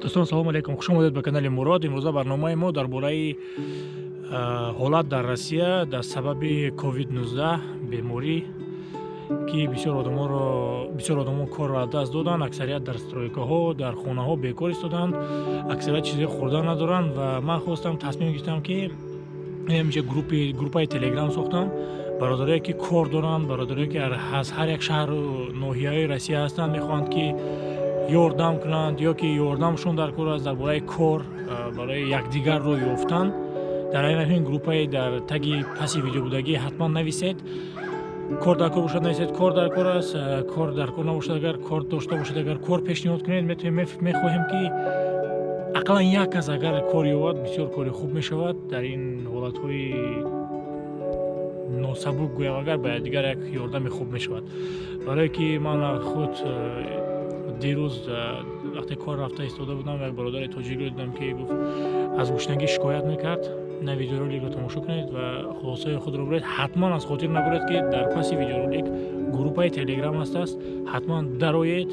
Дӯстон, салому алайкум, хуш омадед ба канали Мурод. Имрӯза барномаи мо дар бораи ҳолат дар Россия дар сабаби COVID-19 беморӣ, ки бисёр одамонро, бисёр одамон корро аз даст доданд, аксарият дар стройкаҳо, дар хонаҳо бекор истоданд, аксарият чизе хӯрдан надоранд. Ва ман хостам, тасмим гирифтам, ки инҷа группаи Телеграм сохтам. Бародарое, ки кор доранд, бародарое, ки аз ҳар як шаҳру ноҳияҳои Россия ҳастанд, мехоҳанд, ки ёрдам кунанд ё ки ёрдамшон дар кор аст, дар бораи кор, барои якдигарро ёфтан, дар ҳамин группаи дар таги паси видеобудагӣ ҳатман нависед. Кор дар кор бошад, нависед, кор дар кор аст. Кор дар кор набошад, агар кор дошта бошед, агар кор пешниҳод кунед, мехоҳем, ки ақаллан як кас агар кор ёбад, бисёр кори хуб мешавад. Дар ин ҳолатҳои носабук, гӯям, агар ба якдигар як ёрдами хуб мешавад. Барое ки ман худ дирӯз, вақте кор рафта истода будам, як бародари тоҷикро дидам, ки гуфт, аз гушнагӣ шикоят мекард. На, видеороликро тамошо кунед ва хулосаи худро буред. Ҳатман аз хотир набуред, ки дар паси видеоролик группаи Телеграм ҳастааст. Ҳатман дароед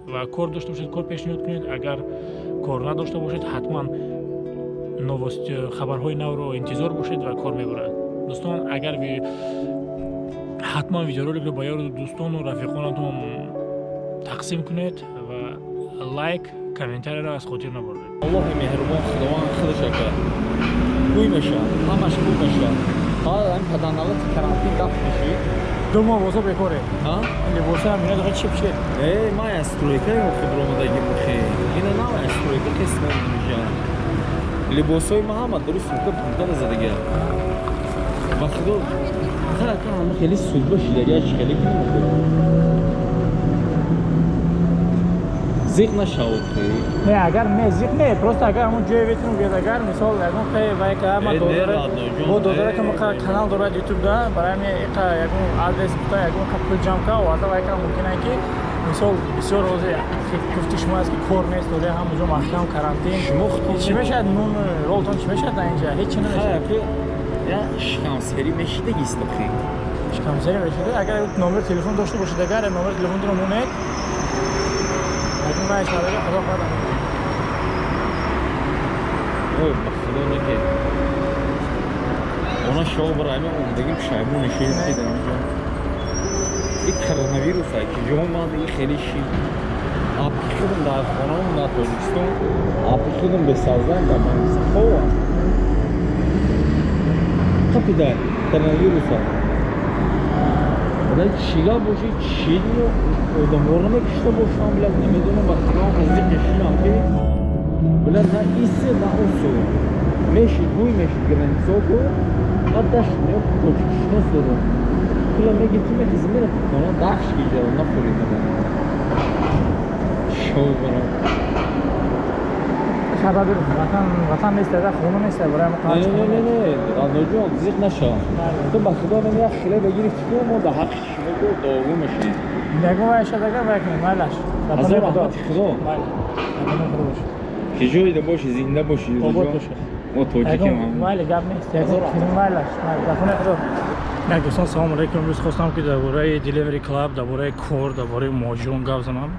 ва кор дошта бошед, кор пешниҳод кунед. Агар кор надошта бошед, ҳатман новости, хабарҳои навро интизор бошед ва кор мебарад. Дӯстон, агар ҳатман видеороликро ба ёру дӯстону рафиқонатон тақсим кунед ва лайк, комментарияро аз хотир набуред. Аллоҳи меҳрубон, Худованд худаш ака кӯй меша, ҳамаш хуб меша. Фақат ҳамин паданалати карантин дафт меши. 2 моҳ бозо бекоре. Ҳа. Либоса ҳам ина чип чип. Э, ман аз стройка худ омадаги мухе, ина нав аз стройка қисм меша. Либосҳои ма ҳама дуруст сумка пунта задага. Ба худо, хака ҳама хеле судба шидаги, чи хеле кунем, зиқ нашав. Не, агар не, зиқ не, просто агар ҳамон ҷое ветрон биёд, агар мисол ягон хе вай ка ма додара бо додара ка мақа канал дорад Ютуб да, барои ҳамин иқа ягон адрес гуфта, ягон қа пул ҷамъ ка оварда, вай ка мумкин ай, ки мисол бисёр рози гуфти шумо аст, ки кор нест, дода ҳамон ҷо маҳкам, карантин. Шумо чӣ мешавад? Нун ролтон чӣ мешавад дар инҷа? Ҳеҷ чи намешавад. Я шикамсерӣ мешидагист охи. Шикамсерӣ мешида. Агар номери телефон дошта бошед, агар номери телефонтонро монед, ягон вай шавад, худо хоҳад. Ой, ба худо, неки она шоҳ бара ҳами омадагим, пушаймон нишин дар инҷо. И коронавирус ай ки ҷо омад, и хеле ши апи худам дар хонаам дар Тоҷикистон, апи худам бесаздан дар больница ховам қапида коронавируса. Ода чига боши, чи одаморо мекушта бошам, билад, намедонам. Ба худо, зиқи шидам, ки билад, на исе, на усу мешид, гӯй мешид границо ку. Баъд дашт тоҷикшинос дорум, пула мегирифти, мехези, мерафти хона, дафш гиҷара нафуридама шов барам. Хабар ватан, ватан нест, хона нест барои мо. Не, не, не, не, Радноҷон, зиқ наша ту. Ба худо, мен як хеле багирифти ку, мо да ҳаққи шумо ку доғу мешид. Ягон вай шад, агар вай кунем, майлаш. Ҳазор раҳмати худо. Ки ҷоида боши, зинда боши. Обод бошед. Мо тоҷикем. Майли, гап нест, майлаш, дар хонаи худо. Як дӯстон, салому алайкум. Имрӯз хостам, ки дар бораи Delivery Club, дар бораи кор, дар бораи муҳоҷирон гап занам.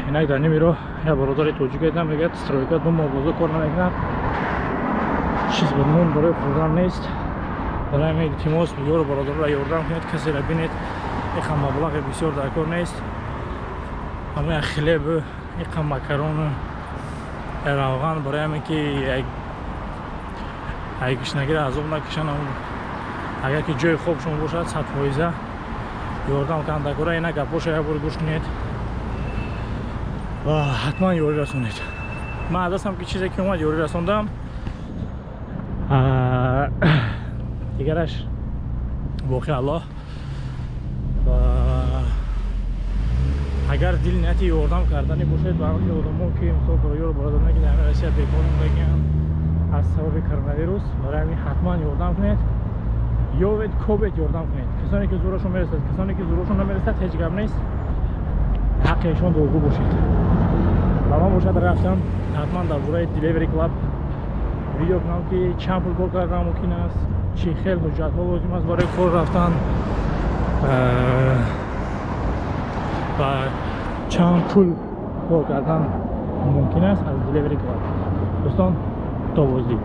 Инак дар ними роҳ як бародари тоҷик дидам, мегӯяд, стройка 2 моҳ бозо кор намекунад, чиз ба нон барои хӯрдан нест. Барои ҳамин илтимос, ёру бародарро ёрдам кунед, касеро бинед. Иқа маблағи бисёр дар кор нест, ҳама як хлеб, иқа макарону равған, барои ҳамин ки ай гушнагиро азоб накашанд. Агар ки ҷои хобшон бошад, 100% ёрдам кунанд дар кора. Ина гапоша як бор гӯш кунед ва ҳатман ёрӣ расонед. Ман аз дастам ки чизе ки омад, ёрӣ расондам, дигараш боқи Аллоҳ. Ва агар дил нияти ёрдам кардани бошед ба ҳамаи одамо, ки мисол ёру бародароне, ки дар ҳамин Россия бекор мондагианд аз сабаби коронавирус, барои ҳамин ҳатман ёрдам кунед, ёвед, кобед, ёрдам кунед. Касоне ки зӯрашон мерасад, касоне ки зӯрашон намерасад, ҳеҷ гап нест, ҳаққи эшон дуогӯ бошед. Ва ман бошад рафтам, ҳатман дар бораи Delivery Club видео кунам, ки чанд пул кор кардан мумкин аст, чӣ хел ҳуҷҷатҳо лозим аст барои кор рафтан ва чанд пул кор кардан. Мумкин аст аз Delivery Club. Дӯстон, то боздид.